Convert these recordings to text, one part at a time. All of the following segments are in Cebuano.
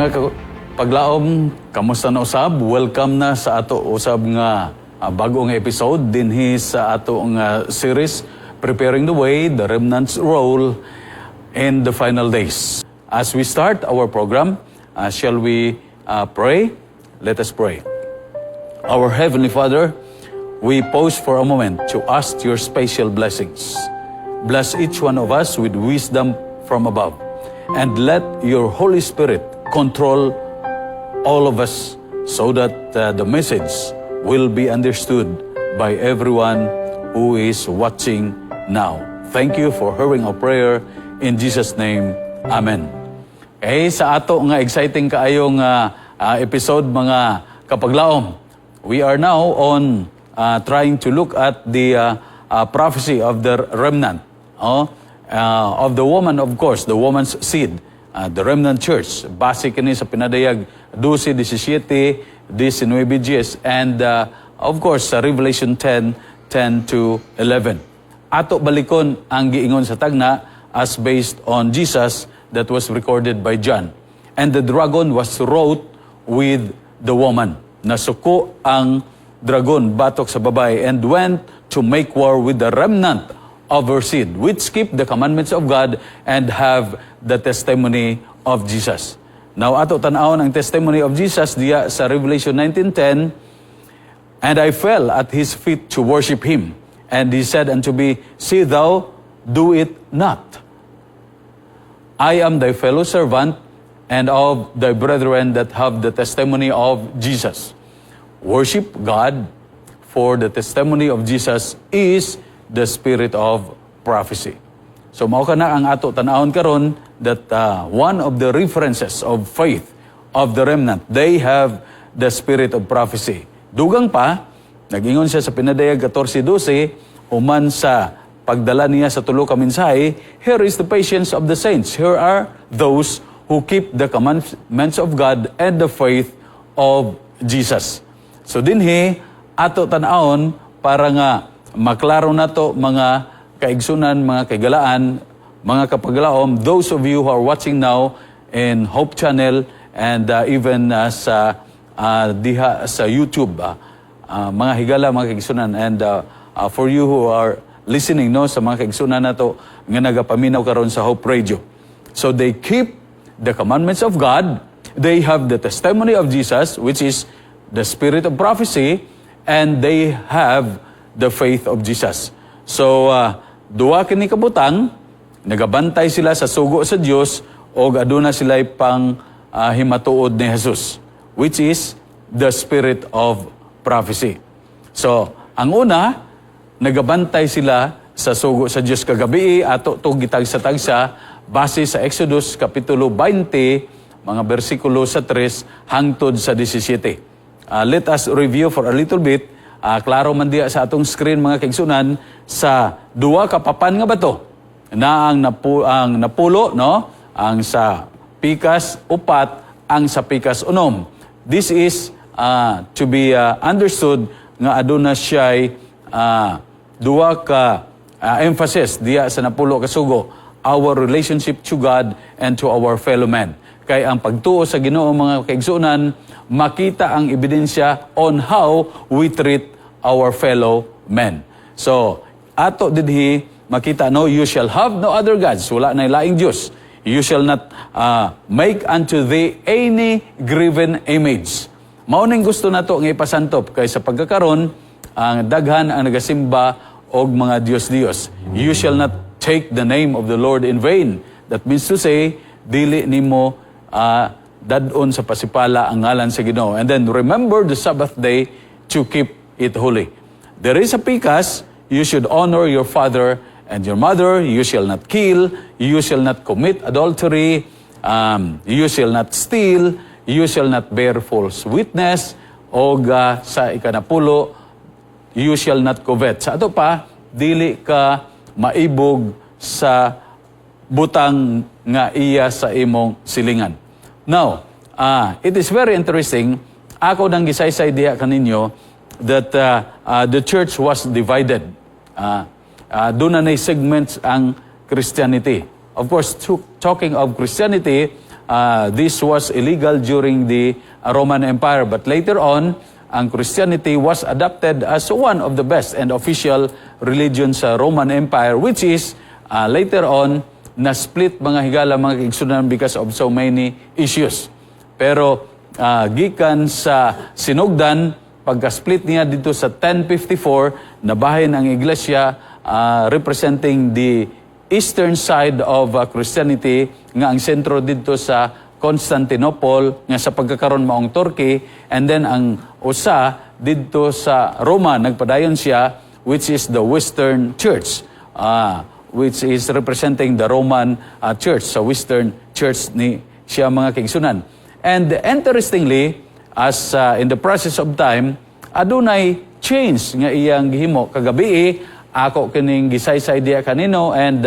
Mga paglaom, kamusta na usab? Welcome na sa ato usab nga bagong episode dinhi sa ato nga series, Preparing the Way, the Remnant's Role in the Final Days. As we start our program, shall we pray? Let us pray. Our Heavenly Father, we pause for a moment to ask your special blessings. Bless each one of us with wisdom from above, and let your Holy Spirit control all of us so that the message will be understood by everyone who is watching now. Thank you for hearing our prayer. In Jesus' name, Amen. Eh, sa ato nga exciting kaayong episode, mga kapaglaom, we are now on trying to look at the prophecy of the remnant, oh, of the woman, of course, the woman's seed, the remnant church. Base kini sa Pinadayag 12, 17, 19, and of course sa Revelation 10, 10 to 11. Ato balikon ang giingon sa tagna as based on Jesus that was recorded by John. "And the dragon was wroth with the woman." Nasuko ang dragon batok sa babae "and went to make war with the remnant of her seed, which keep the commandments of God and have the testimony of Jesus." Now, ato tan-awon ang testimony of Jesus diya sa Revelation 19:10. "And I fell at his feet to worship him. And he said unto me, 'See thou do it not. I am thy fellow servant and of thy brethren that have the testimony of Jesus. Worship God, for the testimony of Jesus is the spirit of prophecy.'" So mao kana ang ato tan-awon karon, that one of the references of faith of the remnant, they have the spirit of prophecy. Dugang pa, nag-ingon siya sa Pinadayag 14:12, human sa pagdala niya sa tulo ka mensahe, "Here is the patience of the saints. Here are those who keep the commandments of God and the faith of Jesus." So dinhi ato tan-awon para nga maklaro nato, mga kaigsunan, mga kaigalaan, mga kapaglaom, those of you who are watching now in Hope Channel and even sa diha sa YouTube, mga higala, mga kaigsunan, and for you who are listening, no, sa mga kaigsunan nato nga nagapaminaw karon sa Hope Radio. So they keep the commandments of God, they have the testimony of Jesus, which is the spirit of prophecy, and they have the faith of Jesus. So, duwa kini kabutang, nagabantay sila sa sugo sa Dios o aduna sila pang himatuod ni Jesus, which is the spirit of prophecy. So, ang una, nagabantay sila sa sugo sa Dios. Kagabi, ato to gitagsa-tagsa base sa Exodus kapitulo 20, mga bersikulo sa 3 hangtod sa 17. Let us review for a little bit. Klaro man diya sa atong screen, mga kaigsunan, sa duha ka papan nga bato na ang napulo, no, ang sa pikas 4, ang sa pikas 6. This is to be understood nga aduna siya duha ka emphasis diya sa napulo ka sugo, our relationship to God and to our fellow man. Kay ang pagtuo sa Ginoo, mga kaigsunan, makita ang ebidensya on how we treat our fellow men. So ato didhi makita, no, "You shall have no other gods," wala na laing Dios. "You shall not make unto thee any graven image." Mao ning gusto nato nga ipasantop kay sa pagkakaron ang daghan ang nagasimba og mga Dios-Dios. "You shall not take the name of the Lord in vain." That means to say, dili nimo dad-on sa pasipala ang ngalan sa Ginoo. And then "Remember the Sabbath day to keep it holy." There is a pikas, "You should honor your father and your mother, you shall not kill, you shall not commit adultery, you shall not steal, you shall not bear false witness," og sa ikanapulo, "You shall not covet." Sa ato pa, dili ka maibog sa butang nga iya sa imong silingan. Now, it is very interesting. Ako nang gisaysay diha kaninyo that the church was divided. Duna na segments ang Christianity. Of course, talking of Christianity, This was illegal during the Roman Empire, but later on, ang Christianity was adopted as one of the best and official religion sa Roman Empire, which is later on na split, mga higala, mga kaigsunan, because of so many issues. Pero gikan sa sinugdan, pagka-split niya dito sa 1054, nabahin ang iglesia representing the eastern side of Christianity nga ang sentro dito sa Constantinople, nga sa pagkakaron maong Turkey, and then ang usa didto sa Roma nagpadayon siya, which is the Western Church, which is representing the Roman Church, sa Western Church ni siya, mga kaigsunan. And interestingly, as in the process of time, adunay change nga iyang gihimo. Kagabi ako kining gisaysay diya kanino, and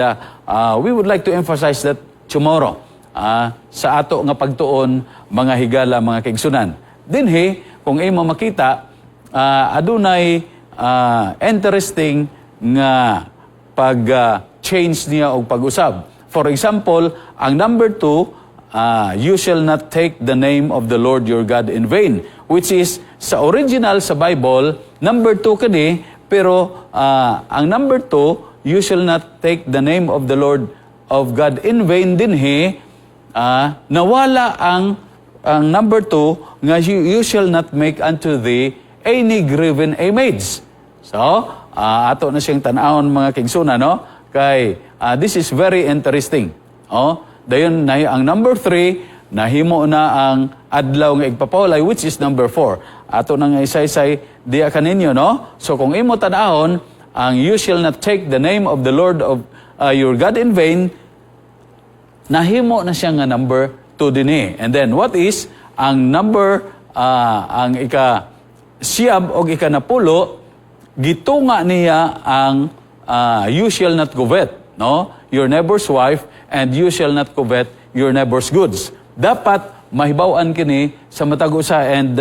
we would like to emphasize that tomorrow sa ato nga pagtuon, mga higala, mga kaigsunan. Dinhi, kung imo makita, adunay interesting nga pag change niya og pag-usab. For example, ang number 2, "You shall not take the name of the Lord your God in vain," which is sa original sa Bible, number 2 kani, pero ang number 2, "You shall not take the name of the Lord of God in vain," dinhi, nawala ang number 2 nga "You shall not make unto thee any graven image." So, ato na siyang tan-awon, mga kaigsunan, no? Kay this is very interesting. Oh, dayon na ang number 3, nahimo na ang adlaw nga igpapawalay, which is number 4. Ato na nga isaysay diya kaninyo, no? So kung imo tan-awon ang "You shall not take the name of the Lord of your God in vain," nahimo na siya nga number 2 dinhi. And then what is ang number ang ika-9 og ika-10? Gitunga niya ang "You shall not covet," no, your neighbor's wife and "You shall not covet your neighbor's goods." Dapat mahibaw-an kini sa matag usa and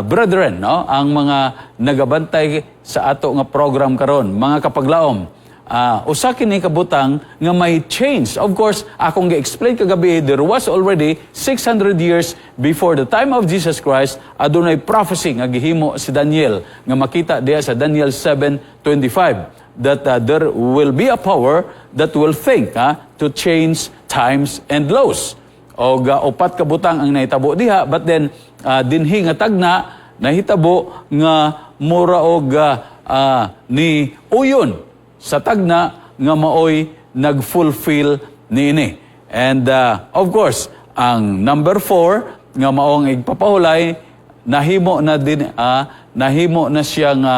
brethren, no, ang mga nagabantay sa ato nga program karon, mga kapaglaom. Usa kini kabutang nga may change. Of course, akong gi-explain kagabi, there was already 600 years before the time of Jesus Christ, adunay prophecy nga gihimo si Daniel nga makita diya sa Daniel 7:25 that there will be a power that will think to change times and laws. Og upat ka butang ang nahitabo diha, but then dinhi nga tagna nahitabo nga mura og ni uyon sa tagna nga maoy nag-fulfill niini. And of course, ang number 4 nga maong igpapahulay, nahimo na din nahimo na siya nga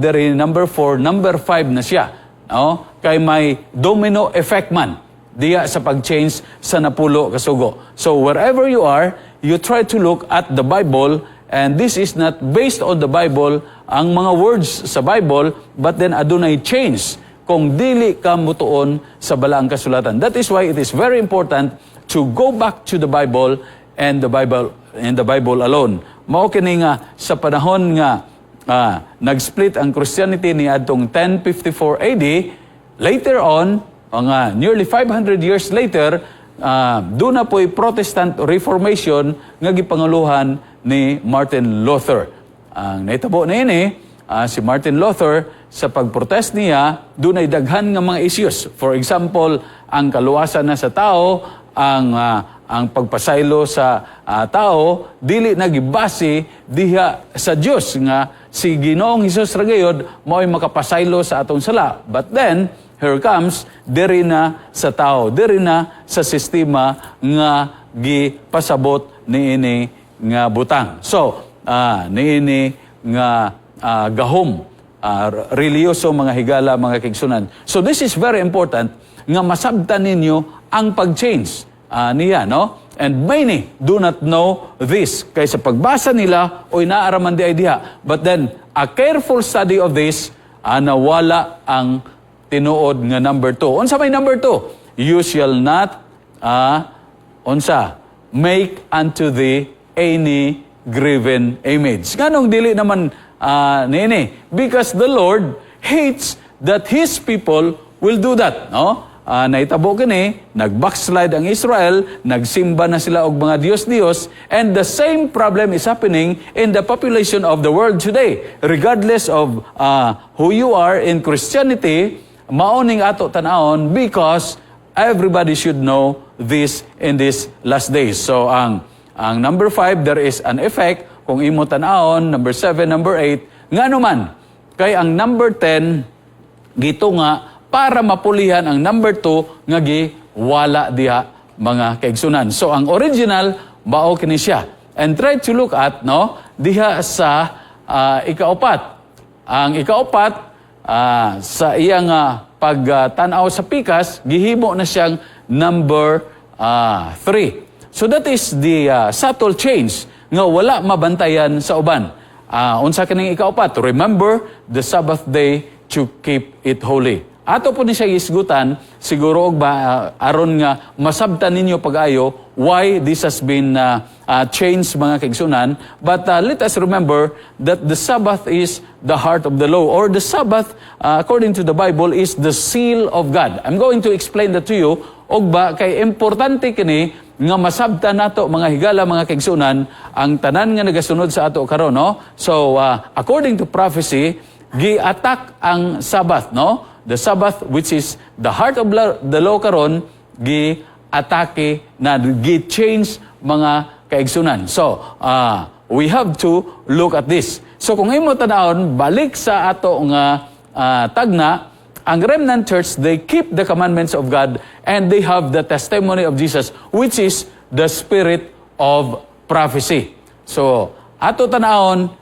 diri number 4, number 5 na siya. No? Kay may domino effect man diya sa pag-change sa 10 ka sugo. So wherever you are, you try to look at the Bible, and this is not based on the Bible, ang mga words sa Bible, but then adunay change kung dili ka mutuon sa balaang kasulatan. That is why it is very important to go back to the Bible and the Bible alone. Mao kini nga sa panahon nga nag-split ang Christianity ni adtong 1054 AD, later on, mga nearly 500 years later, duna po'y Protestant Reformation nga gipanguluhan ni Martin Luther. Ang nahitabo niini, si Martin Luther, sa pagprotest niya, dunay daghan nga mga issues. For example, ang kaluwasan na sa tao, ang pagpasaylo sa tao, dili na gibase diha sa Dios, nga si Ginoong Hesus ra gayod mao'y makapasaylo sa atong sala. But then, here comes, diri na sa tao, diri na sa sistema nga gipasabot niini nga butang. So, niini nga gahom relihiyoso, mga higala, mga kaigsunan. So this is very important nga masabtan ninyo ang pag-change niya, no? And many do not know this. Kay sa pagbasa nila, oy, naa ra man diay diha. But then, a careful study of this, nawala ang tinuod nga number 2. Unsa may number 2? "You shall not," unsa? "Make unto thee any graven image." Nganong dili naman niini? Because the Lord hates that His people will do that. No? Nahitabo kini, nag-backslide ang Israel, nagsimba na sila og mga Diyos-Diyos, and the same problem is happening in the population of the world today. Regardless of who you are in Christianity, mao ning ato tan-awon because everybody should know this in these last days. So ang number 5, there is an effect kung imo tan-awon, number 7, number 8, ngano man kay ang number 10 gito nga para mapulihan ang number 2 nga giwala diha, mga kaigsunan. So ang original mao kini siya. And try to look at, no, diha sa ikaupat. Ang ikaupat sa iyang pagtan-aw sa pikas, gihimo na siyang number 3. So that is the subtle change nga wala mabantayan sa uban. Unsa kining ikaupat? Remember the Sabbath day to keep it holy. Ato po ni siya isgutan siguro og ba aron nga masabtan ninyo pag-ayo why this has been changed, mga kaigsunan. But let us remember that the Sabbath is the heart of the law, or the Sabbath, according to the Bible, is the seal of God. I'm going to explain that to you og ba kay importante kini nga masabtan nato, mga higala, mga kaigsunan, ang tanan nga nagasunod sa ato karon, no? So according to prophecy, gi-attack ang Sabbath, no? The Sabbath, which is the heart of the law, karon gi-atake na, gi-change, mga kaigsunan. So we have to look at this. So kung imo tan-awon, balik sa ato nga tagna, ang remnant church, they keep the commandments of God and they have the testimony of Jesus, which is the spirit of prophecy. So, ato tan-awon,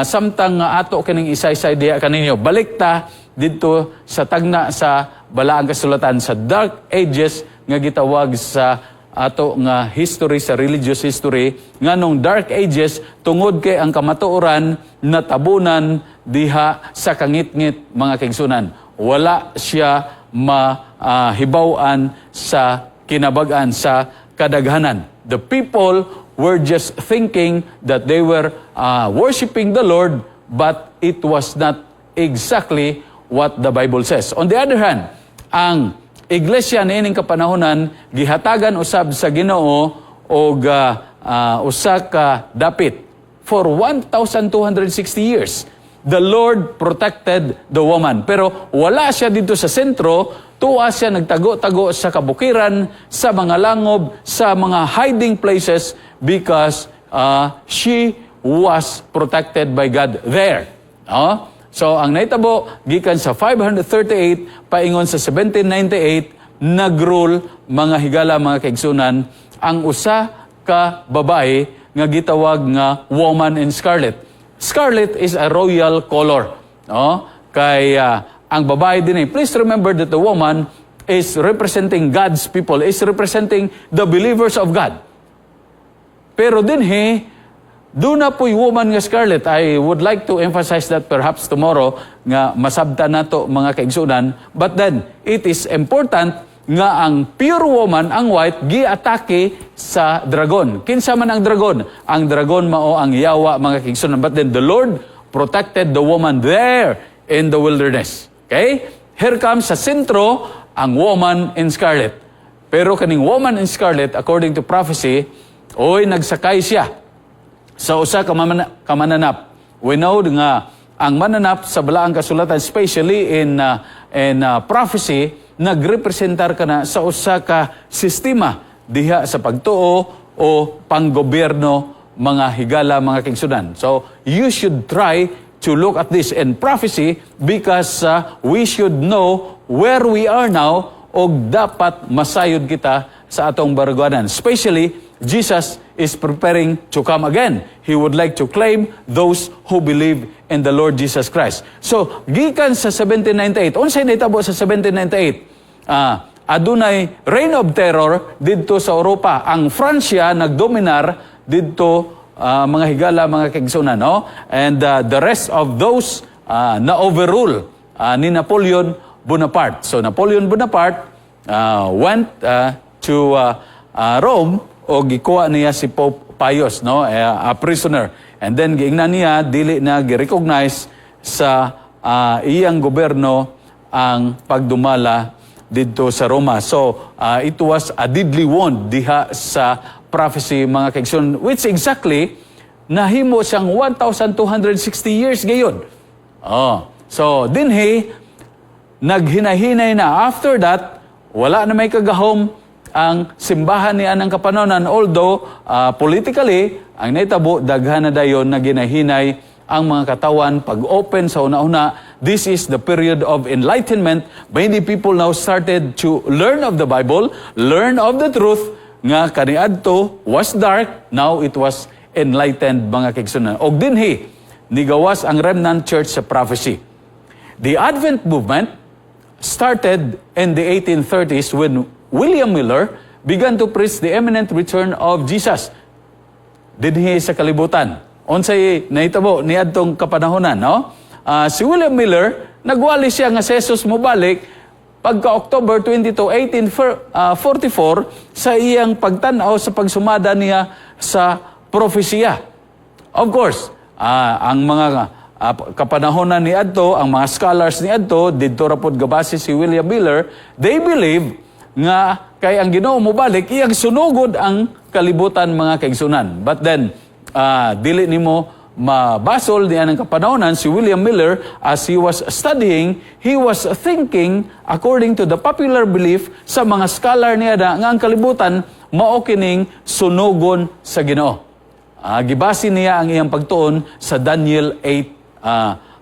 samtang nga ato kining isa-isay diha kaninyo, balik ta didto sa tagna sa Balaang Kasulatan sa Dark Ages nga gitawag sa ato nga history, sa religious history. Nganong Dark Ages? Tungod kay ang kamatuoran natabunan diha sa kangitngit, mga kaigsunan. Wala siya mahibaw-an sa kinabag-an, sa kadaghanan. The people were just thinking that they were worshiping the Lord, but it was not exactly what the Bible says. On the other hand, ang iglesia niining kapanahonan gihatagan usab sa Ginoo og usa ka dapit for 1,260 years. The Lord protected the woman. Pero wala siya didto sa sentro, tuwa siya nagtago-tago sa kabukiran, sa mga langob, sa mga hiding places because she was protected by God there. No? So ang nahitabo, gikan sa 538 paingon sa 1798, nagrule, mga higala, mga kaigsunan, ang usa ka babae nga gitawag nga woman in scarlet. Scarlet is a royal color. No? Kay ang babae din eh. Please remember that the woman is representing God's people, is representing the believers of God. Pero dinhi, duna po'y woman nga scarlet. I would like to emphasize that perhaps tomorrow nga masabta nato, mga kaigsunan. But then, it is important nga ang pure woman, ang white, giatake sa dragon. Kinsa man ang dragon? Ang dragon mao ang yawa, mga kaigsunan. But then the Lord protected the woman there in the wilderness. Okay? Here comes sa sentro ang woman in scarlet. Pero kaning woman in scarlet, according to prophecy, oy, nagsakay siya sa usa ka mananap. We know nga ang mananap sa Balaang Kasulatan, especially in prophecy, nagrepresentar kana sa usa ka sistema diha sa pagtuo o panggobyerno, mga higala, mga kaigsunan. So you should try to look at this in prophecy because we should know where we are now og dapat masayod kita sa atong baruganan. Especially, Jesus is preparing to come again. He would like to claim those who believe in the Lord Jesus Christ. So, gikan sa 1798, unsay nahitabo sa 1798? Adunay reign of terror didto sa Europa. Ang Francia nagdominar didto, mga higala, mga kaigsunan, no? And the rest of those na overrule ni Napoleon Bonaparte. So Napoleon Bonaparte went to Rome o gikuha niya si Pope Pius, no, a prisoner. And then giingnan niya dili na gi-recognize sa iyang gobyerno ang pagdumala didto sa Roma. So, it was a deadly wound diha sa prophecy, mga kaigsoon, which exactly nahimo siyang 1,260 years gayud. Oh. So, dinhi naghinahinay na. After that, wala na may kagahom ang simbahan ni anang kapanahonan, although politically ang nahitabo, daghan na dayon na ginahinay ang mga katawan pag-open sa una-una. This is the period of enlightenment. Many people now started to learn of the Bible, learn of the truth nga kaniadto was dark, now it was enlightened, mga kaigsunan. Og dinhi nigawas ang remnant church sa prophecy. The Advent movement started in the 1830s when William Miller began to preach the imminent return of Jesus dinhi sa kalibutan. Unsay nahitabo niadtong kapanahonan, no? Si William Miller, nagwali siya nga si Jesus mobalik pagka October 22, 1844 sa iyang pagtan-aw sa pagsumada niya sa propesiya. Of course, ang mga kapanahonan ni adto, ang mga scholars ni adto, didto ra pod gabase si William Miller, they believe nga kay ang Ginoo mobalik, iyang sunugod ang kalibutan, mga kaigsunan. But then, dili nimo mabasol niya ng kapanahonan si William Miller. As he was studying, he was thinking according to the popular belief sa mga scholar niya na nga ang kalibutan mao kining sunugon sa Ginoo. Gibase niya ang iyang pagtuon sa Daniel 8,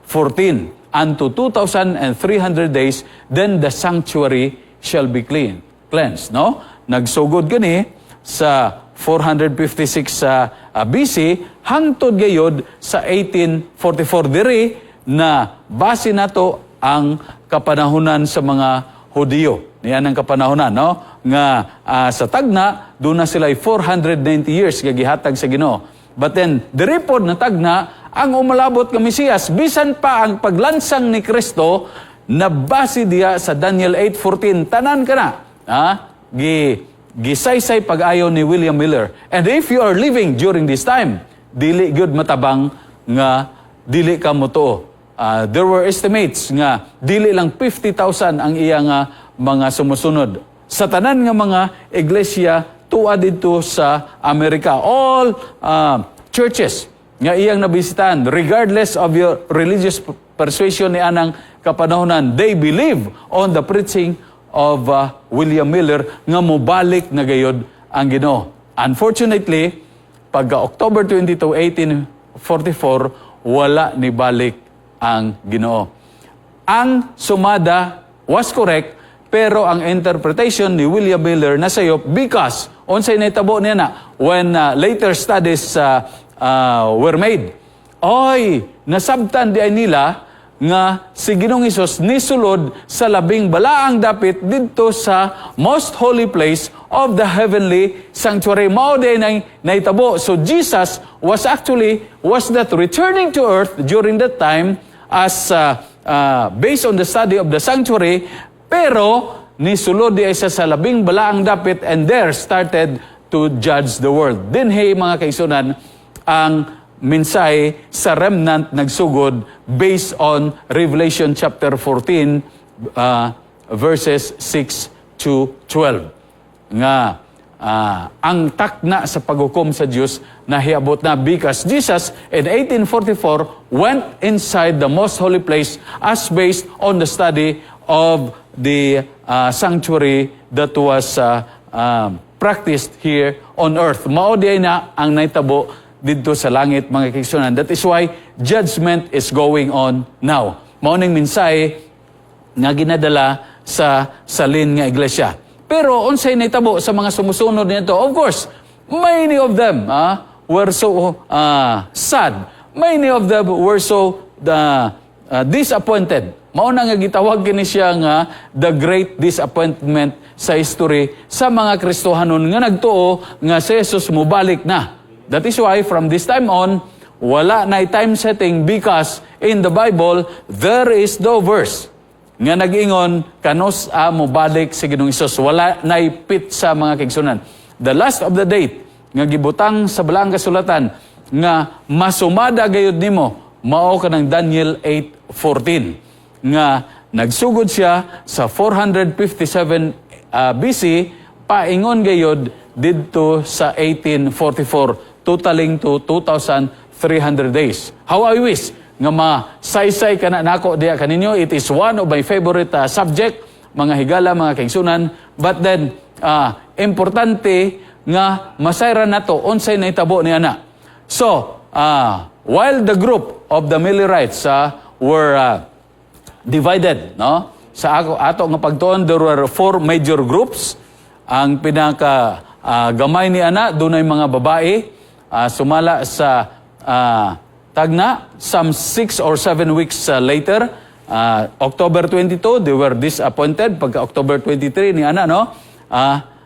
14. "Unto 2,300 days, then the sanctuary shall be clean, cleansed." No? Nagsugod kani sa 456 sa BC hangtod gayod sa 1844. Diri na base nato ang kapanahunan sa mga Hudiyo. Niyan ang kapanahonan, no? Nga sa tagna, doon na sila 490 years nga gihatag sa Ginoo. But then, diri pod na tagna, ang umalabot nga Mesiyas, bisan pa ang paglansang ni Kristo, nabase diya sa Daniel 8:14, tanan ka na. Gi, gisaysay pag-ayo ni William Miller. And if you are living during this time, dili gyud matabang nga dili ka motuo. There were estimates nga dili lang 50,000 ang iya nga mga sumusunod sa tanan nga mga iglesia tuwa didto sa Amerika. All churches nga iyang nabisitan, regardless of your religious persuasion ni anang kapanahonan, they believe on the preaching of William Miller nga mobalik na gayod ang Ginoo. Unfortunately, pagka October 22, 1844, wala ni balik ang Ginoo. Ang sumada was correct, pero ang interpretation ni William Miller nasayop because unsay nahitabo niya na when later studies were made. Oy, nasabtan di ay nila nga si Ginoong Hesus nisulod sa labing balaang dapit didto sa most holy place of the heavenly sanctuary. Mao di nay nahitabo. So Jesus was actually was that returning to earth during that time as based on the study of the sanctuary, pero nisulod di ay siya sa labing balaang dapit and there started to judge the world. Dinhi, mga kaigsunan, ang mensahe sa remnant nagsugod based on Revelation chapter 14 verses 6 to 12 nga ang takna sa paghukom sa Dios nahiabot na because Jesus in 1844 went inside the most holy place as based on the study of the sanctuary that was practiced here on earth. Mao di na ang nahitabo didto sa langit, mga kaigsunan. That is why judgment is going on now. Mao ning mensahe nga ginadala sa salin nga iglesia. Pero unsay nahitabo sa mga sumusunod nito? Of course, many of them were so sad. Many of them were so disappointed. Mao na nga gitawag kini siya nga the great disappointment sa history sa mga Kristohanon nga nagtuo nga si Jesus mobalik na. That is why from this time on, wala na time setting because in the Bible, there is no verse nga nag-ingon kanus a mobalik si Ginoong Hesus. Wala nay petsa, mga kaigsunan. The last of the date nga gibutang sa Balaang Kasulatan nga masumada gayud nimo mao kanang Daniel 8:14 nga Nagsugod siya sa 457 BC paingon gayod didto sa 1844, totaling to 2,300 days. How I wish nga masaysay kana nako diya kaninyo. It is one of my favorite subject, mga higala, mga kaigsunan. But then, importante nga masayran nato unsay nahitabo ni ana. So, while the group of the Millerites were divided, no? Sa ako ato nga pagtuon, there were four major groups. Ang pinaka gamay ni ana, dunay mga babae, sumala sa tagna, some 6 or 7 weeks later, October 22, they were disappointed pagka October 23 ni ana, no?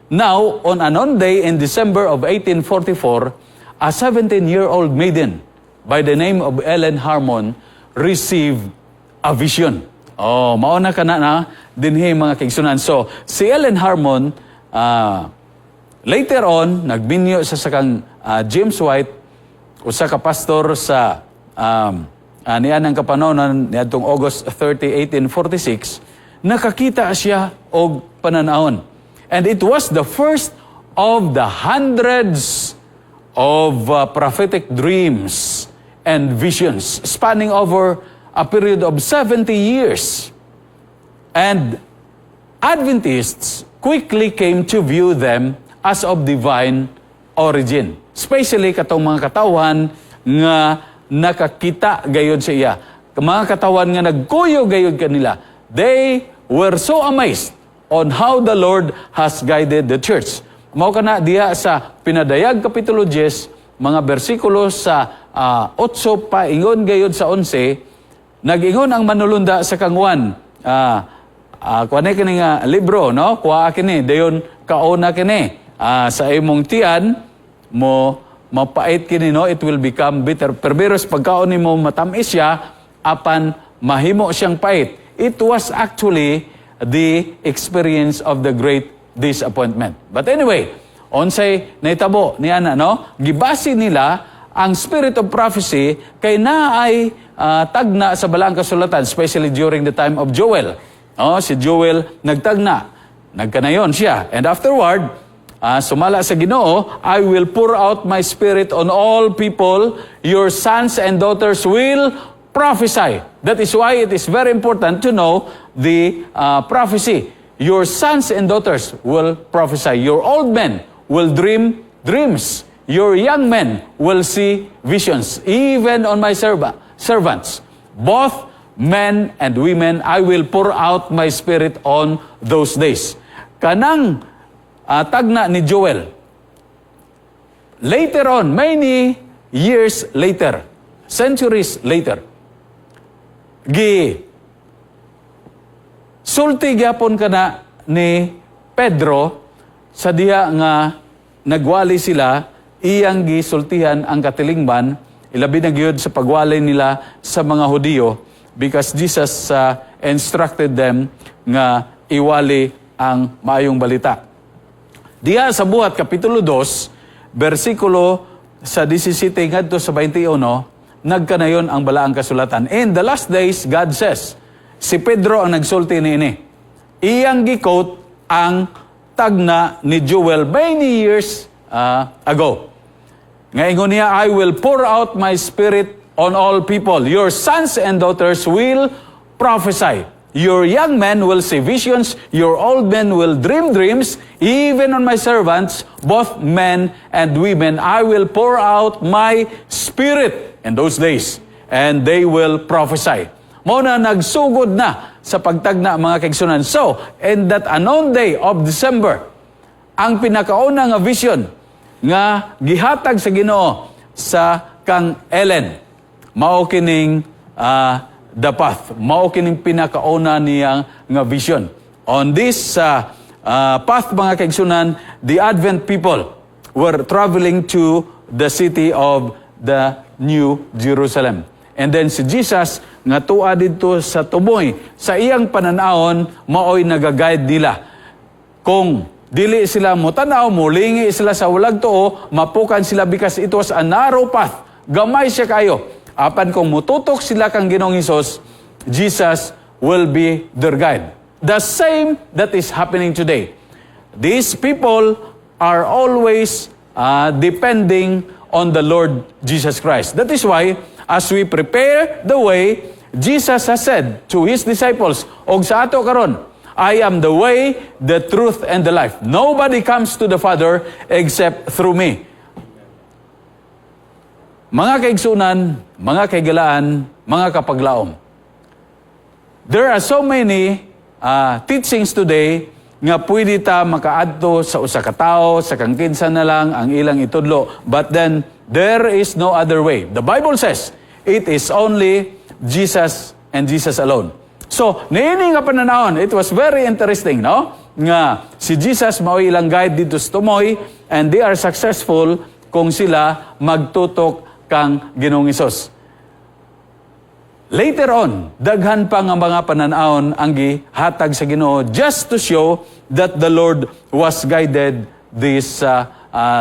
Now, on an on day in December of 1844, a 17-year-old maiden by the name of Ellen Harmon received a vision. Oh, mao na kana na dinhi, mga kaigsunan. So, si Ellen Harmon, later on nagminyo sa kang James White, usa ka pastor sa niyan ang kapanonan niadtong August 30, 1846, nakakita siya og pananawon. And it was the first of the hundreds of prophetic dreams and visions spanning over a period of 70 years. And Adventists quickly came to view them as of divine origin. Especially katong mga katawan nga nakakita gayod sa iya. Mga katawan nga nagkuyo gayod kanila. They were so amazed on how the Lord has guided the church. Mao kana diha sa Pinadayag Kapitulo 10, mga bersikulo sa 8 paingon gayod sa 11, nag-ingon ang manulunda sa kang Juan, kuha ni kini nga libro, no? Kuha kini, dayon kaona kini. Sa imong tiyan, mo mapait kini, no? It will become bitter. Pero pagkaon nimo matamis siya, apan mahimo siyang pait. It was actually the experience of the great disappointment. But anyway, unsay nahitabo ni ana, no? Gibasi nila ang spirit of prophecy kay naay tagna sa Balaang Kasulatan, especially during the time of Joel. Oh, si Joel nagtagna. Nagkanayon siya. And afterward, sumala sa Ginoo, "I will pour out my spirit on all people. Your sons and daughters will prophesy." That is why it is very important to know the prophecy. Your sons and daughters will prophesy. Your old men will dream dreams. Your young men will see visions. Even on my servants, both men and women, I will pour out my spirit on those days. Kanang tagna ni Joel, later on, many years later, centuries later, gi sulti gyapon kana ni Pedro sa diha nga nagwali sila, iyang gisultihan ang katilingban, ilabi na gyud sa pagwali nila sa mga Hudiyo, because Jesus instructed them nga iwali ang maayong balita. Diha sa Buhat Kapitulo 2, bersikulo sa 17 ngadto sa 21, nagkanayon ang Balaang Kasulatan. "In the last days, God says," si Pedro ang nagsulti niini. Iyang gi-quote ang tagna ni Joel many years ago. Nga ingon niya, "I will pour out my spirit on all people. Your sons and daughters will prophesy. Your young men will see visions, your old men will dream dreams, even on my servants, both men and women, I will pour out my spirit in those days, and they will prophesy." Mao na nagsugod na sa pagtagna, mga kaigsunan. So, in that unknown day of December, ang pinakauna nga vision nga gihatag sa Ginoo sa kang Ellen, mao kining the path, mao kining pinakauna niya nga vision. On this path, mga kaigsunan, the Advent people were traveling to the city of the New Jerusalem. And then si Jesus nga tua didto sa tumoy, sa iyang pananawon maoy nagaguide nila. Kung dili sila motanaw, mulingi sila sa walag tuo, mapukan sila because it was a narrow path. Gamay siya kayo. Apan kung mututok sila kang Ginoong Hesus, Jesus will be their guide. The same that is happening today. These people are always depending on the Lord Jesus Christ. That is why, as we prepare the way, Jesus has said to His disciples, og sa ato karon, "I am the way, the truth, and the life. Nobody comes to the Father except through me." Mga kaigsunan, mga kahigalaan, mga kapaglaom. There are so many teachings today nga pwede ta makaadto sa usa ka tawo, sa kang kinsa na lang ang ilang itudlo. But then, there is no other way. The Bible says, it is only Jesus and Jesus alone. So, niini nga pananawon, it was very interesting, no? Nga si Jesus mao'y ilang guide didto sa tumoy and they are successful kung sila magtutok kang Ginoong Hesus. Later on, daghan pa nga mga pananawon ang gihatag sa Ginoo just to show that the Lord was guided this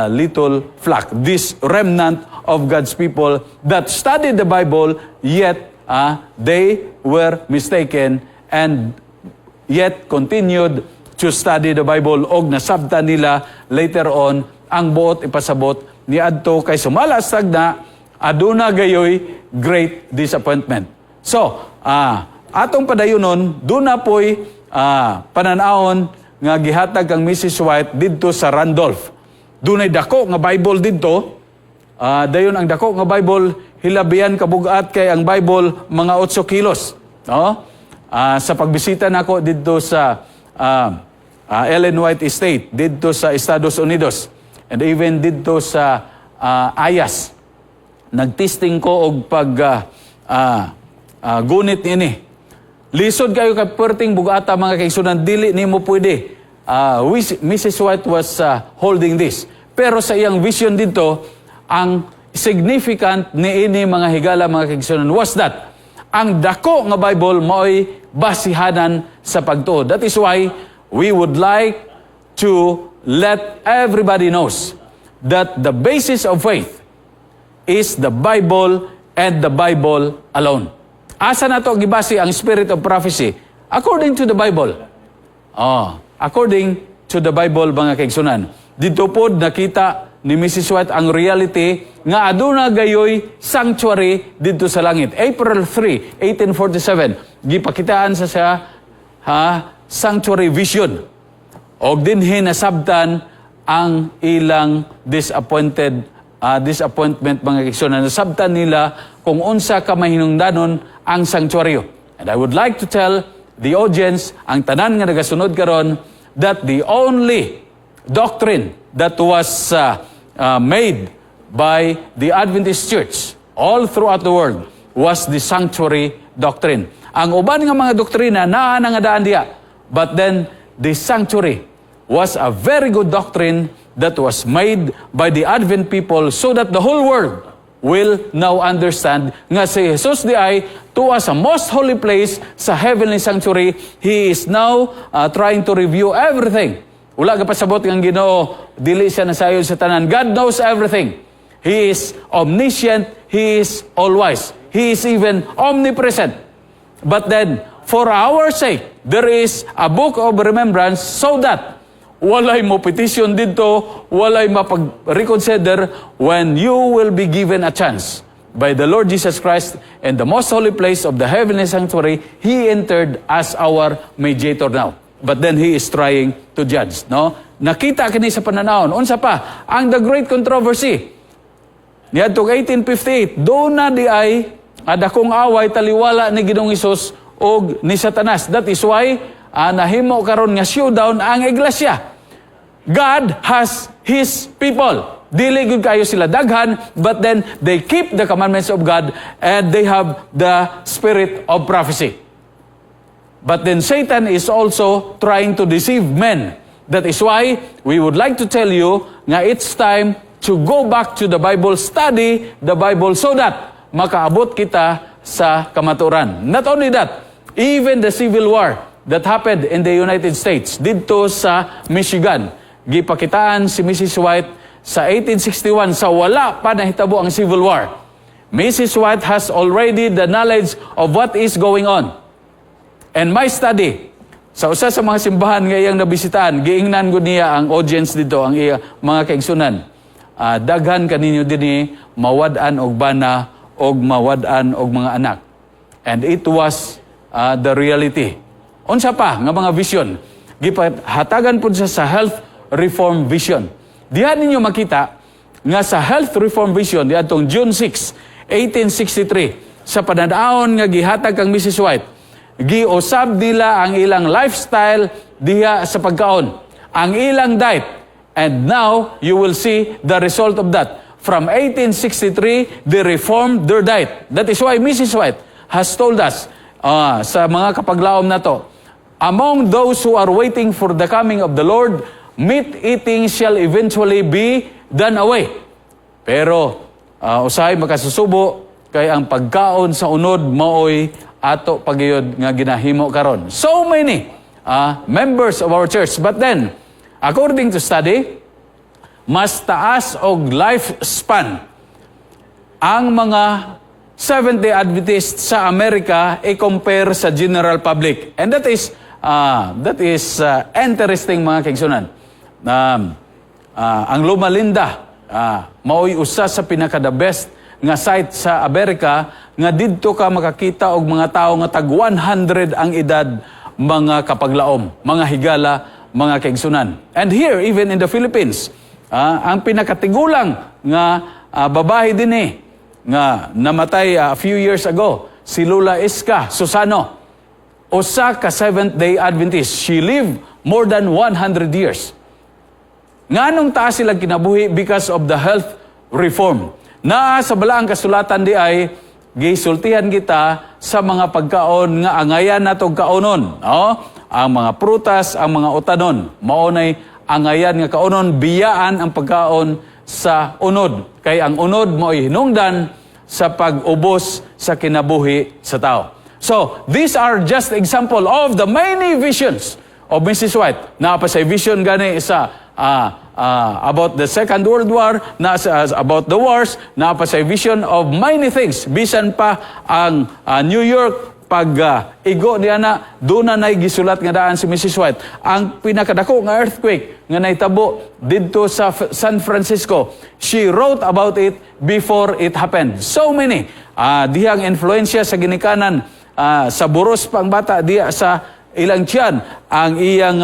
little flock, this remnant of God's people that studied the Bible, yet they were mistaken and yet continued to study the Bible og nasabtan nila later on ang buot ipasabot niadto kay sumala sa na aduna gayoy great disappointment. So, atong padayunon, duna po'y pananawon nga gihatag kang Mrs. White didto sa Randolph. Dunay dako nga Bible didto. Dayon ang dako nga Bible, hilabihan kabugat kay ang Bible mga 8 kilos. No? Sa pagbisita nako didto sa Ellen White Estate didto sa Estados Unidos and even didto sa Ayas, nagtesting ko og pag gunit niini. Lisod kayo kay perting bugata, mga kaigsunan, dili nimo pwede. Mrs. White was holding this. Pero sa iyang vision dito, ang significant niini, mga higala, mga kaigsunan, was that ang dako nga Bible mao'y basihanan sa pagtuo. That is why we would like to let everybody knows that the basis of faith is the Bible and the Bible alone. Asa nato gibase ang spirit of prophecy? According to the Bible. Oh, according to the Bible, mga kaigsunan. Didto pod nakita ni Mrs. White ang reality nga aduna gayoy sanctuary didto sa langit. April 3, 1847, gipakitaan sa ha sanctuary vision. Og dinhi nasabtan ang ilang disappointed disappointment, mga kaigsunan. Nasabtan nila kung unsa ka mahinungdanon ang sanctuaryo. And I would like to tell the audience, ang tanan nga nagasunod karon, that the only doctrine that was made by the Adventist Church all throughout the world was the sanctuary doctrine. Ang uban nga mga doktrina naa na nga daan diya. But then the sanctuary was a very good doctrine that was made by the Advent people so that the whole world will now understand nga si Jesus diay tuwa sa most holy place sa heavenly sanctuary. He is now trying to review everything. Wala ka pasabot ng Ginoo, dili siya nasayod sa tanan. God knows everything. He is omniscient, He is all-wise. He is even omnipresent. But then, for our sake, there is a book of remembrance so that walay mo petition didto, walay mapag-reconsider when you will be given a chance by the Lord Jesus Christ in the most holy place of the heavenly sanctuary. He entered as our mediator now. But then He is trying to judge, no? Nakita kini sa pananawon. Unsa pa? Ang the great controversy. Niadtong 1858, duna diay dakong away taliwala ni Ginoong Hesus og ni Satanas. That is why nahimo karon nga showdown ang iglesia. God has His people. Dili gyud kayo sila daghan, but then they keep the commandments of God and they have the spirit of prophecy. But then Satan is also trying to deceive men. That is why we would like to tell you nga it's time to go back to the Bible, study the Bible so that makaabot kita sa kamaturan. Not only that, even the Civil War that happened in the United States, didto sa Michigan, gipakitaan si Mrs. White sa 1861 sa wala pa nahitabo ang Civil War. Mrs. White has already the knowledge of what is going on. And my study, sa usa sa mga simbahan nga iyang nabisitaan, giingnan gud niya ang audience dito, ang iya mga kaigsunan. "Daghan kaninyo dinhi mawad-an og bana og mawad-an og mga anak." And it was the reality. Unsa pa nga mga vision? Gipahatagan pud siya sa health reform vision. Diha ninyo makita nga sa health reform vision diadtong June 6, 1863, sa pananawon nga gihatag kang Mrs. White, giusab nila ang ilang lifestyle diha sa pagkaon, ang ilang diet. And now you will see the result of that. From 1863, they reformed their diet. That is why Mrs. White has told us sa mga kapaglaom na to, "Among those who are waiting for the coming of the Lord, meat eating shall eventually be done away." Pero usahay makasusubo kay ang pagkaon sa unod maoy ato pagyud nga ginahimo karon. So many members of our church. But then, according to study, mas taas og lifespan ang mga Seventh-day Adventists sa Amerika i-compare sa general public. And that is interesting, mga kaigsunan. Ang Loma Linda maoy usa sa pinaka the best nga site sa Amerika nga didto ka makakita og mga tawo nga tag 100 ang edad, mga kapaglaom, mga higala, mga kaigsunan. And here, even in the Philippines, ang pinakatigulang nga babae dinhi nga namatay a few years ago, si Lola Iska Susano, usa ka Seventh-day Adventist. She lived more than 100 years. Nganong taas sila kinabuhi? Because of the health reform. Naa sa balaang kasulatan diay gisultihan kita sa mga pagkaon nga angayan natong kaonon. No? Ang mga prutas, ang mga utanon. Mao nay angayan nga kaonon, biyaan ang pagkaon sa unod. Kay ang unod mao'y hinungdan sa pag-ubos sa kinabuhi sa tao. So, these are just example of the many visions of Mrs. White. Naa pa say vision gani sa about the Second World War, na sa, about the wars, naa pa say vision of many things. Bisan pa ang New York pag igo niya na doon na nay gisulat nga daan si Mrs. White. Ang pinakadako nga earthquake nga nahitabo didto sa San Francisco, she wrote about it before it happened. So many dihang influensya sa ginikanan, sa buros pang bata diya sa ilang tiyan, ang iyang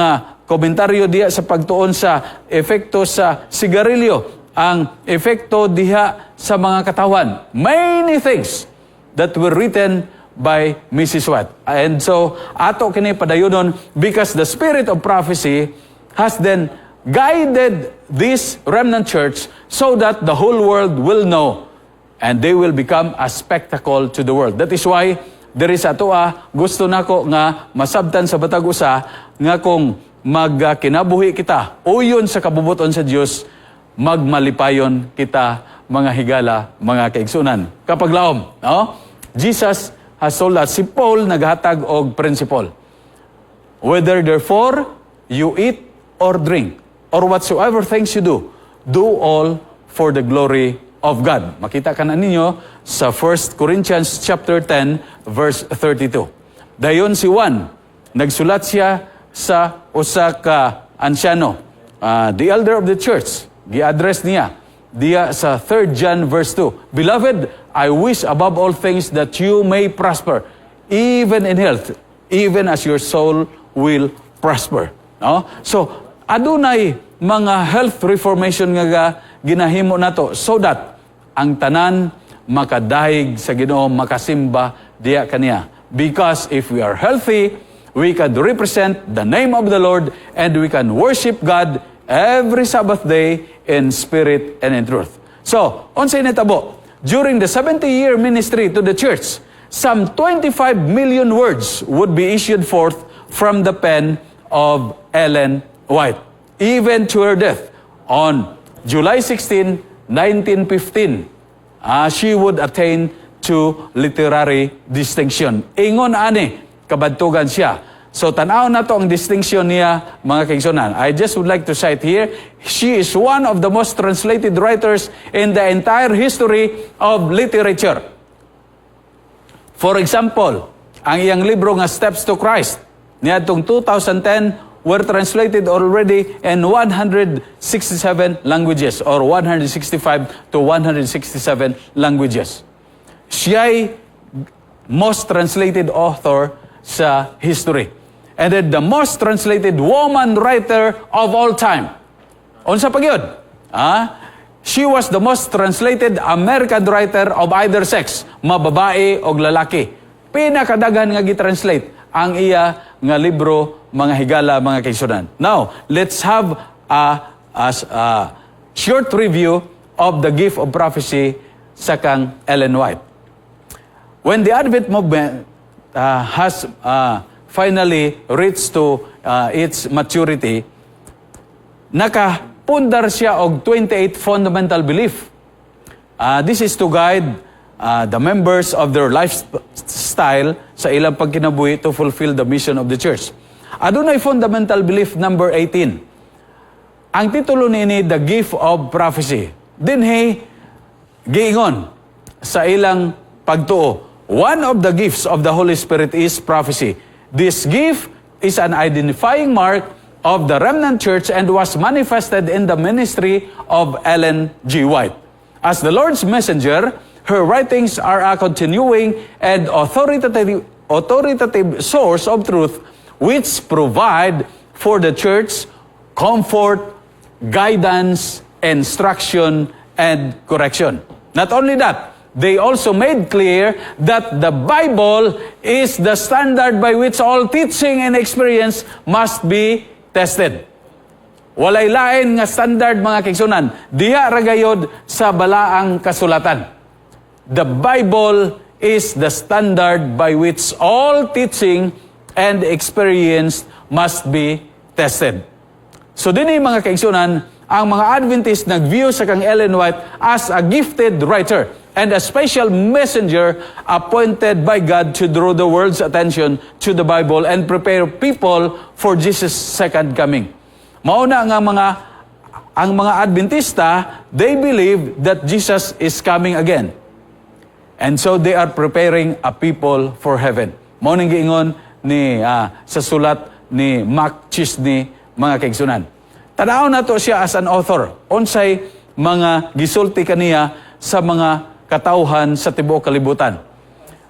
komentaryo diya sa pagtuon sa epekto sa sigarilyo, ang epekto diha sa mga katawan. Many things that were written by Mrs. White. And so, ato kini padayonon because the spirit of prophecy has then guided this remnant church so that the whole world will know and they will become a spectacle to the world. That is why there is atoa gusto nako nga masabtan sa batag usa nga kung magkinabuhi kita uyon sa kabubuton sa Dios, magmalipayon kita, mga higala, mga kaigsunan. Kapaglaom, no? Jesus has told us, si Paul naghatag og principle. "Whether therefore you eat or drink, or whatsoever things you do, do all for the glory of God." Makita ka na ninyo sa 1 Corinthians chapter 10 verse 32. Dayon si Juan, nagsulat siya sa usa ka ansyano, the elder of the church, gi-address niya diya sa 3 John verse 2. "Beloved, I wish above all things that you may prosper, even in health, even as your soul will prosper." No? So, adunay mga health reformation nga ginahimo nato so that ang tanan makadayeg sa Ginoo, makasimba diya kaniya. Because if we are healthy, we can represent the name of the Lord and we can worship God every Sabbath day in spirit and in truth. So, unsay nitabo? During the 70-year ministry to the church, some 25 million words would be issued forth from the pen of Ellen White. Even to her death on July 16, 1915, she would attain to literary distinction. Ingon ani, kabadtugan siya. So tanaw na to ang distinction niya, mga kaigsunan. I just would like to cite here, she is one of the most translated writers in the entire history of literature. For example, Ang iyang libro nga Steps to Christ niadtong 2010 were translated already in 167 languages or 165 to 167 languages. Siya'y most translated author sa history. And then the most translated woman writer of all time. Unsa pa gyud? Ah, she was the most translated American writer of either sex, mababae o lalaki. Pinakadaghan nga gi-translate ang iya nga libro, mga higala, mga kaigsuonan. Now, let's have a short review of the gift of prophecy sa kang Ellen White. When the Advent movement has finally reached to its maturity, nakapundar siya og 28 fundamental belief. This is to guide the members of their lifestyle sa ilang pagkinabuhi to fulfill the mission of the church. Adunay fundamental belief number 18. Ang titulo niini, The Gift of Prophecy. Dinhi giingon sa ilang pagtuo, one of the gifts of the Holy Spirit is prophecy. This gift is an identifying mark of the remnant church and was manifested in the ministry of Ellen G. White. As the Lord's messenger, her writings are a continuing and authoritative source of truth which provide for the church comfort, guidance, instruction, and correction. Not only that, they also made clear that the Bible is the standard by which all teaching and experience must be tested. Walay lain nga standard, mga kaigsuonan. Diha ra gayod sa balaang kasulatan. The Bible is the standard by which all teaching and experience must be tested. So dinhi, mga kaigsuonan, ang mga Adventist nag-view sa kang Ellen White as a gifted writer and a special messenger appointed by God to draw the world's attention to the Bible and prepare people for Jesus' second coming. Mao na nga mga ang mga Adventista, they believe that Jesus is coming again. And so they are preparing a people for heaven. Mao ning giingon ni sa sulat ni Mac Chisney, mga kaigsuonan. Tanaw nato siya as an author. Unsay mga gisulti kaniya sa mga katawhan sa tibuok kalibutan.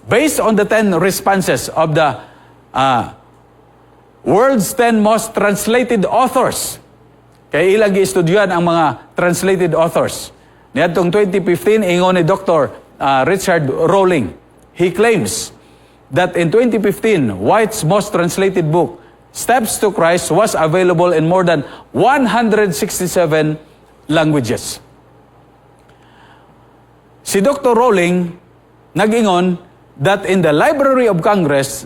Based on the 10 responses of the world's 10 most translated authors. Kay ilang giestudyohan ang mga translated authors. Niadtong 2015, ingon ni Dr. Richard Rowling. He claims that in 2015, White's most translated book, Steps to Christ, was available in more than 167 languages. Si Dr. Rowling nag-ingon that in the Library of Congress,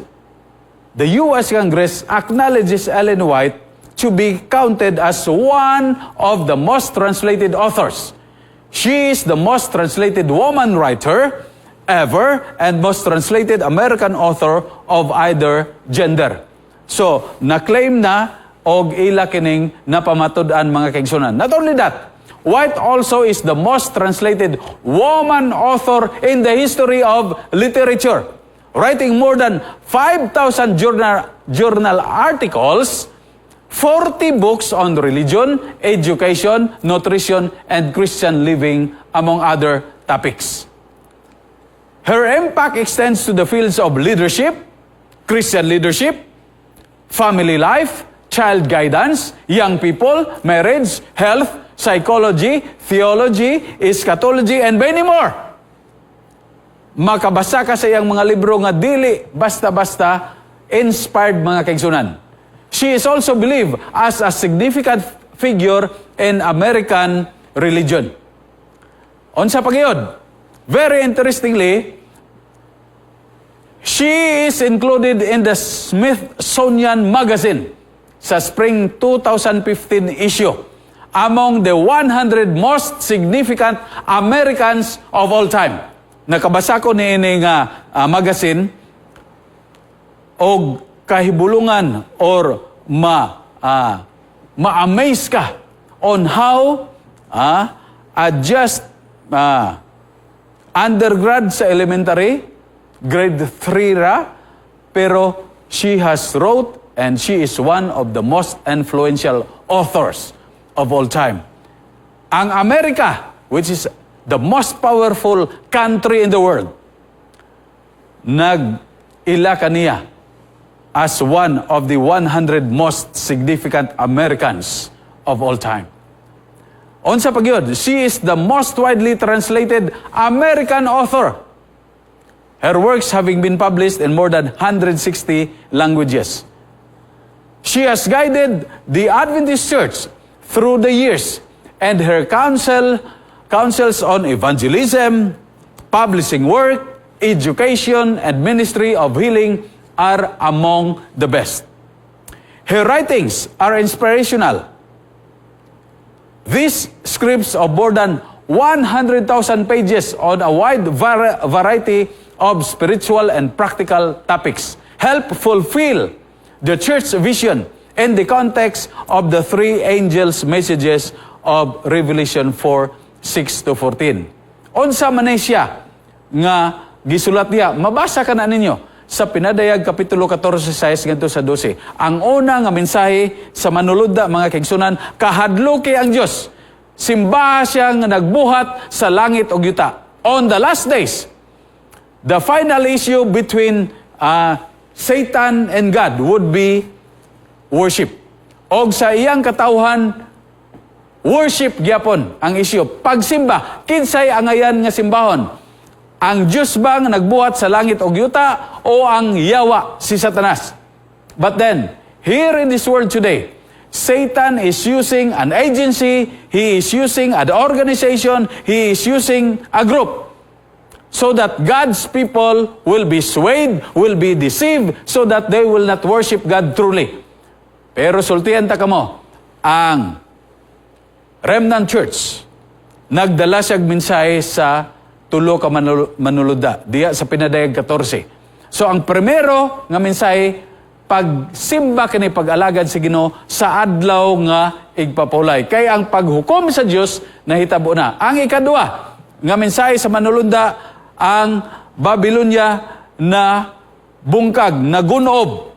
the U.S. Congress acknowledges Ellen White to be counted as one of the most translated authors. She is the most translated woman writer ever and most translated American author of either gender. So, na-claim na og ila kining napamatud-an, mga kaigsuonan. Not only that, White also is the most translated woman author in the history of literature, writing more than 5,000 journal articles, 40 books on religion, education, nutrition, and Christian living, among other topics. Her impact extends to the fields of leadership, Christian leadership, family life, child guidance, young people, marriage, health, psychology, theology, eschatology, and many more. Makabasa ka sa iyang mga libro nga dili basta-basta inspired, mga kaigsuonan. She is also believed as a significant figure in American religion. Unsa pa gyud? Very interestingly, she is included in the Smithsonian Magazine sa spring 2015 issue among the 100 most significant Americans of all time. Nakabasa ko niini nga magazine og kahibulungan or ma-amaze ka on how just undergrad sa elementary, grade 3 ra, Pero she has wrote and she is one of the most influential authors of all time. Ang Amerika, which is the most powerful country in the world, nag-ila kaniya as one of the 100 most significant Americans of all time. Unsa pa gyud, she is the most widely translated American author. Her works having been published in more than 160 languages. She has guided the Adventist Church through the years, and her counsels on evangelism, publishing work, education, and ministry of healing are among the best. Her writings are inspirational. These scripts of more than 100,000 pages on a wide variety of spiritual and practical topics help fulfill the church vision in the context of the three angels' messages of Revelation 4, 6 to 14. Unsa man ni siya nga gisulat niya, mabasa ka na ninyo sa Pinadayag Kapitulo 14, 6 ngadto sa 12. Ang una nga mensahe sa manulunda, mga kaigsunan, kahadluki ang Dios. Simbaha siya nga nagbuhat sa langit ug yuta. On the last days, the final issue between Satan and God would be worship. Og sa iyang katawhan, worship gyapon ang issue. Pagsimba, kinsay angayan nga simbahon? Ang Diyos ba nga nagbuhat sa langit ug yuta o ang yawa, si Satanas? But then, here in this world today, Satan is using an agency, he is using an organization, he is using a group so that God's people will be swayed, will be deceived, so that they will not worship God truly. Pero sultihan ta kamo, ang Remnant Church, nagdala siyang mensahe sa tulo ka manulunda, diya sa Pinadayag 14. So ang primero nga mensahe, pagsimba kini, pag-alagad sa Ginoo sa adlaw nga igpapulay. Kay ang paghukom sa Dios nahitabo na. Ang ikaduha nga mensahe sa manulunda, ang Babylonia na bungkag, nagunob,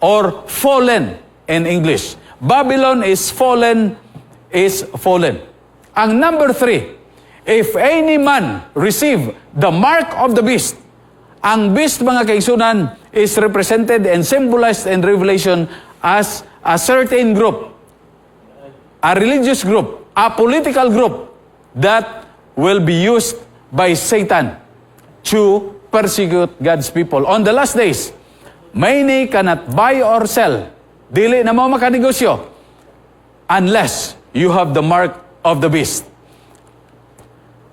or fallen in English. Babylon is fallen, is fallen. Ang number 3, if any man receive the mark of the beast, ang beast, mga kaigsunan, is represented and symbolized in Revelation as a certain group, a religious group, a political group that will be used by Satan to persecute God's people. On the last days, many cannot buy or sell. Dili na mo makanegosyo unless you have the mark of the beast.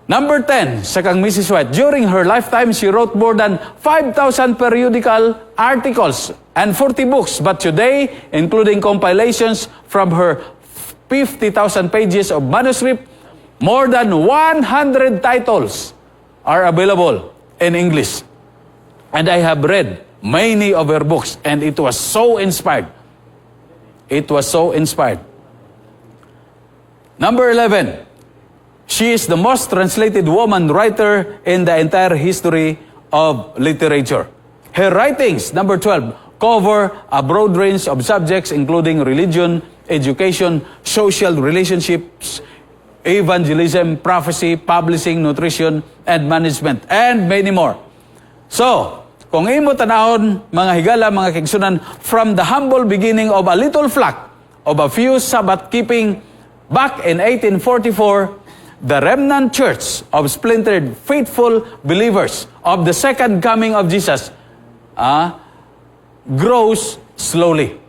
Number 10, sa kang Mrs. White, during her lifetime, she wrote more than 5,000 periodical articles and 40 books. But today, including compilations from her 50,000 pages of manuscript, more than 100 titles are available in English. And I have read many of her books, and it was so inspired. It was so inspired. Number 11, she is the most translated woman writer in the entire history of literature. Her writings, number 12, cover a broad range of subjects including religion, education, social relationships, evangelism, prophecy, publishing, nutrition, and management, and many more. So, kung imo tanahon, mga higala, mga kaigsunan, from the humble beginning of a little flock of a few Sabbath-keeping back in 1844, the remnant church of splintered faithful believers of the second coming of Jesus grows slowly.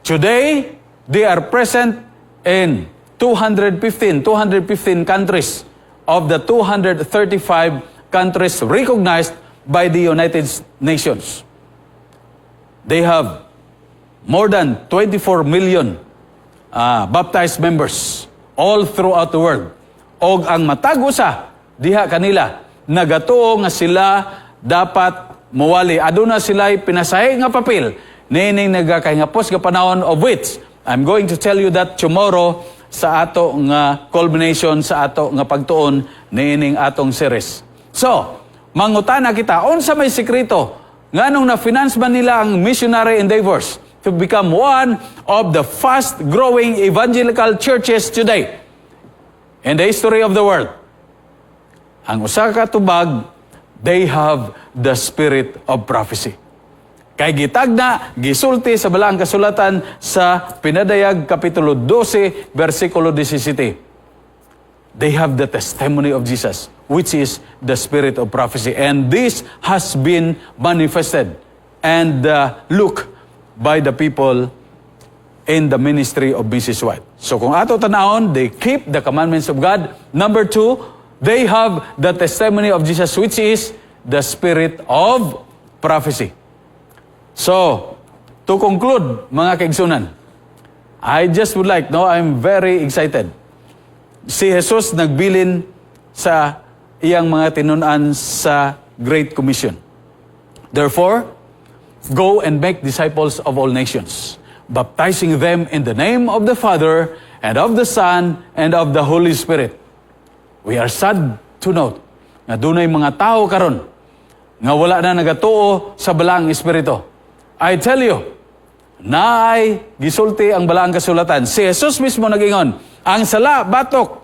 Today, they are present in 215 countries of the 235 countries recognized by the United Nations. They have more than 24 million baptized members all throughout the world. Og ang matag usa diha kanila nagatuo nga sila dapat muwali. Aduna sila pinasahi nga papel niining nagakahingapos nga panahon, of which I'm going to tell you that tomorrow sa ato nga culmination sa ato nga pagtuon niining atong series. So, mangutana kita, unsa may sekreto Nganong na-finance man nila ang missionary endeavors to become one of the fast-growing evangelical churches today in the history of the world? Ang usa ka tubag, they have the spirit of prophecy. Kay gitagna, gisulti sa Balaang Kasulatan sa Pinadayag Kapitulo 12, versikulo 17. They have the testimony of Jesus, which is the spirit of prophecy. And this has been manifested and looked by the people in the ministry of Mrs. White. So kung ato tanawon, they keep the commandments of God. Number two, they have the testimony of Jesus, which is the spirit of prophecy. So, to conclude, mga kaigsunan, I just would like, no, I'm very excited. Si Jesus nagbilin sa iyang mga tinunan sa Great Commission. "Therefore, go and make disciples of all nations, baptizing them in the name of the Father and of the Son and of the Holy Spirit." We are sad to note nga dunay mga tao karon nga wala na nagatuo sa Balaang Espiritu. I tell you, naay gisulti ang Balaang Kasulatan. Si Jesus mismo nagingon, ang sala batok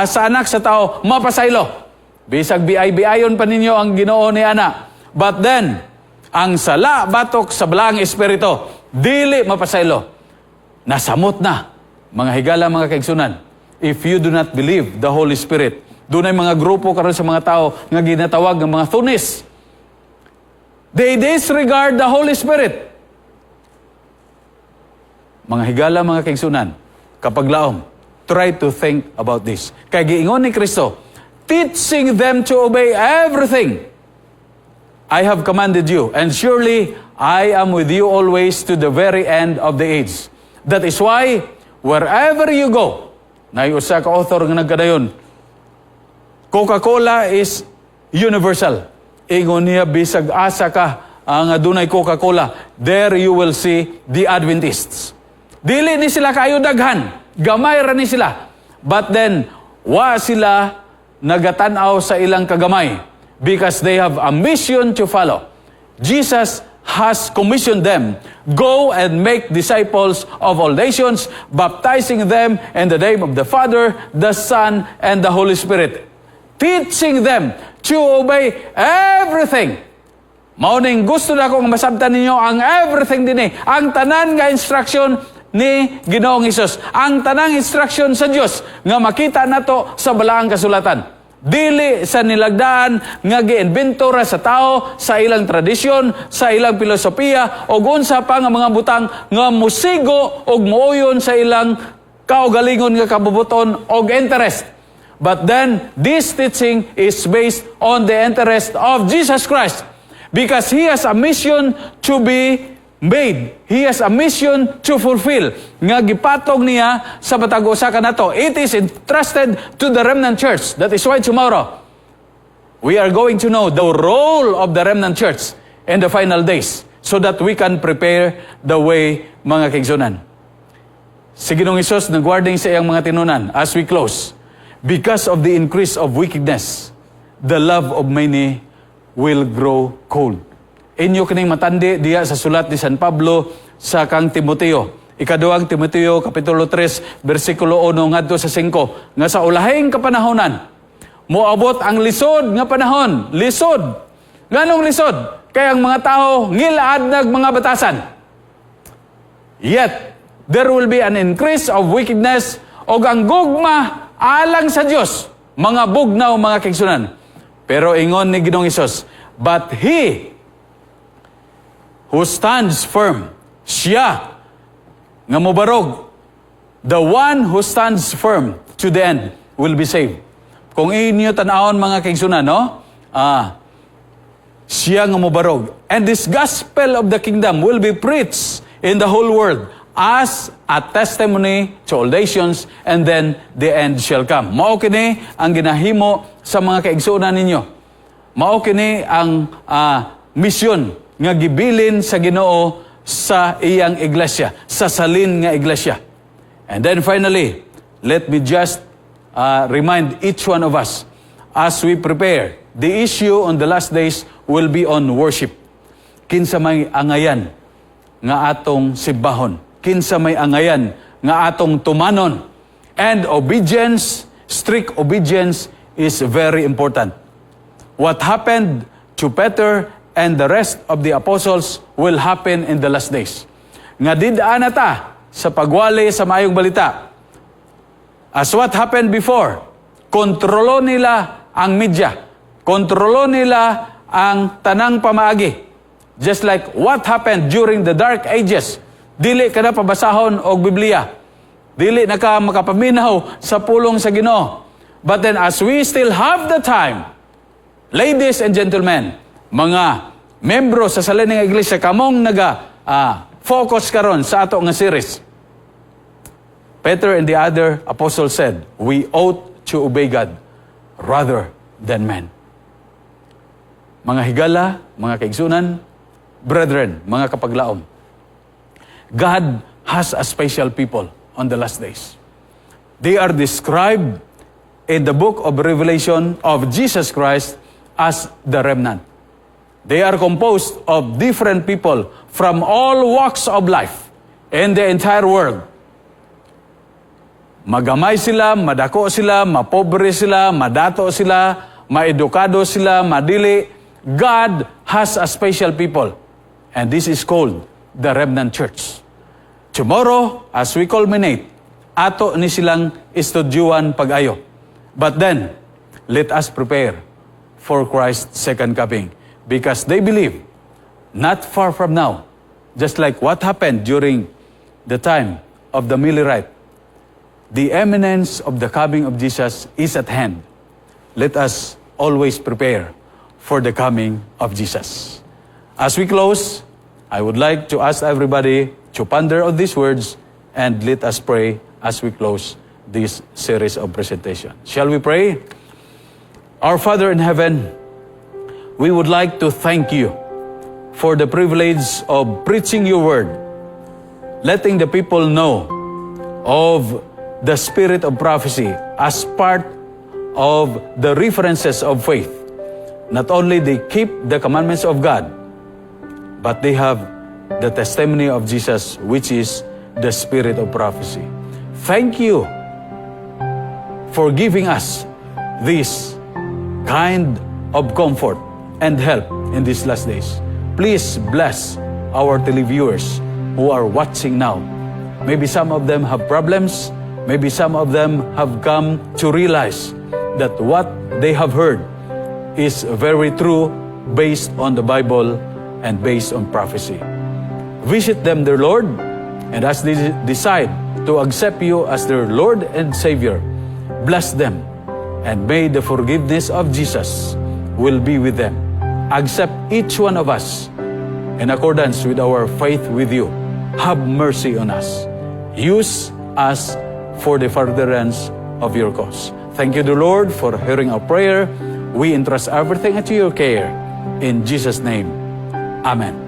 sa Anak sa Tao mapasaylo. Bisag biay-biayon pa ninyo ang Ginoo ni ana. But then, ang sala batok sa Balaang Espiritu, dili mapasaylo. Nasamot na, mga higala, mga kaigsunan, if you do not believe the Holy Spirit. Dunay mga grupo karon sa mga tao nga ginatawag nga mga Thunis. They disregard the Holy Spirit. Mga higala, mga kaigsunan, kapaglaom, try to think about this. Kay giingon ni Kristo, "Teaching them to obey everything I have commanded you. And surely I am with you always to the very end of the age." That is why, wherever you go, naay usa ka author nga nagkadayon, "Coca-Cola is universal." Ingon niya, bisag asa ka ang adunay Coca-Cola, there you will see the Adventists. Dili ni sila kayo daghan, gamay ra ni sila. But then, wa sila nagatanaw sa ilang kagamay because they have a mission to follow. Jesus has commissioned them, "Go and make disciples of all nations, baptizing them in the name of the Father, the Son, and the Holy Spirit, teaching them to obey everything." Mao ning gusto na akong masabtan ninyo ang everything dinhi. Ang tanan nga instruction ni Ginoong Hesus. Ang tanang instruction sa Dios nga makita nato sa Balaang Kasulatan. Dili sa nilagdaan nga giimbento ra sa tao sa ilang tradisyon, sa ilang filosofiya o unsa pa nga mga butang nga musigo og muoyon sa ilang kaugalingon nga kabubuton og interest. But then, this teaching is based on the interest of Jesus Christ. Because He has a mission to be made. He has a mission to fulfill. Nga gipatong niya sa matag usa kanato. It is entrusted to the remnant church. That is why tomorrow, we are going to know the role of the remnant church in the final days so that we can prepare the way, mga kaigsunan. Si Ginoong Hesus nag-warning sa iyang mga tinunan as we close. "Because of the increase of wickedness, the love of many will grow cold." Inyo kining matandi diya sa sulat ni San Pablo sa kang Timoteo. Ikaduhang Timoteo, Kapitulo 3, versikulo 1 ngadto sa 5, nga sa ulahing kapanahonan, moabot ang lisod nga panahon. Lisod. Nganong lisod? Kay ang mga tao ngilaad nag mga batasan. Yet, there will be an increase of wickedness og ang gugma alang sa Dios mga bugnaw, mga kaigsunan. Pero ingon ni Ginoong Hesus, "But he who stands firm," siya nga mobarog, "the one who stands firm to the end will be saved." Kung inyo tan-awon, mga kaigsunan, no? Siya nga mobarog. "And this gospel of the kingdom will be preached in the whole world as a testimony to all nations, and then the end shall come." Mao kini ang ginahimo sa mga kaigsuonan ninyo. Mao kini ang misyon nga gibilin sa Ginoo sa iyang iglesia, sa salin nga iglesia. And then finally, let me just remind each one of us as we prepare, the issue on the last days will be on worship. Kinsa may angayan nga atong simbahon? Kinsa may angayan nga atong tumanon? And obedience, strict obedience, is very important. What happened to Peter and the rest of the apostles will happen in the last days. Nga did-a na ta sa pagwali sa maayong balita. As what happened before, kontrolo nila ang media. Kontrolo nila ang tanang pamaagi. Just like what happened during the Dark Ages. Dili ka na pabasahon og Biblia. Dili na ka makapaminaw sa pulong sa Ginoo. But then, as we still have the time, ladies and gentlemen, mga membro sa Salining Iglesia, kamong naga focus karon sa ato nga series. Peter and the other apostles said, "We ought to obey God rather than men." Mga higala, mga kaigsunan, brethren, mga kapaglaom, God has a special people on the last days. They are described in the book of Revelation of Jesus Christ as the remnant. They are composed of different people from all walks of life in the entire world. Magamay sila, madako sila, mapobre sila, madato sila, maedukado sila, madili. God has a special people. And this is called the remnant church. Tomorrow, as we culminate, ato ni silang estudyuan pag-ayo. But then, let us prepare for Christ's second coming because they believe not far from now, just like what happened during the time of the Millerite, the imminence of the coming of Jesus is at hand. Let us always prepare for the coming of Jesus. As we close, I would like to ask everybody to ponder on these words and let us pray as we close this series of presentation. Shall we pray? Our Father in heaven, we would like to thank you for the privilege of preaching your word, letting the people know of the spirit of prophecy as part of the references of faith. Not only they keep the commandments of God, but they have the testimony of Jesus, which is the spirit of prophecy. Thank you for giving us this kind of comfort and help in these last days. Please bless our televiewers who are watching now. Maybe some of them have problems. Maybe some of them have come to realize that what they have heard is very true, based on the Bible and based on prophecy. Visit them, dear Lord, and as they decide to accept you as their Lord and Savior, bless them, and may the forgiveness of Jesus will be with them. Accept each one of us in accordance with our faith with you. Have mercy on us. Use us for the furtherance of your cause. Thank you, the Lord, for hearing our prayer. We entrust everything into your care. In Jesus' name, Amen.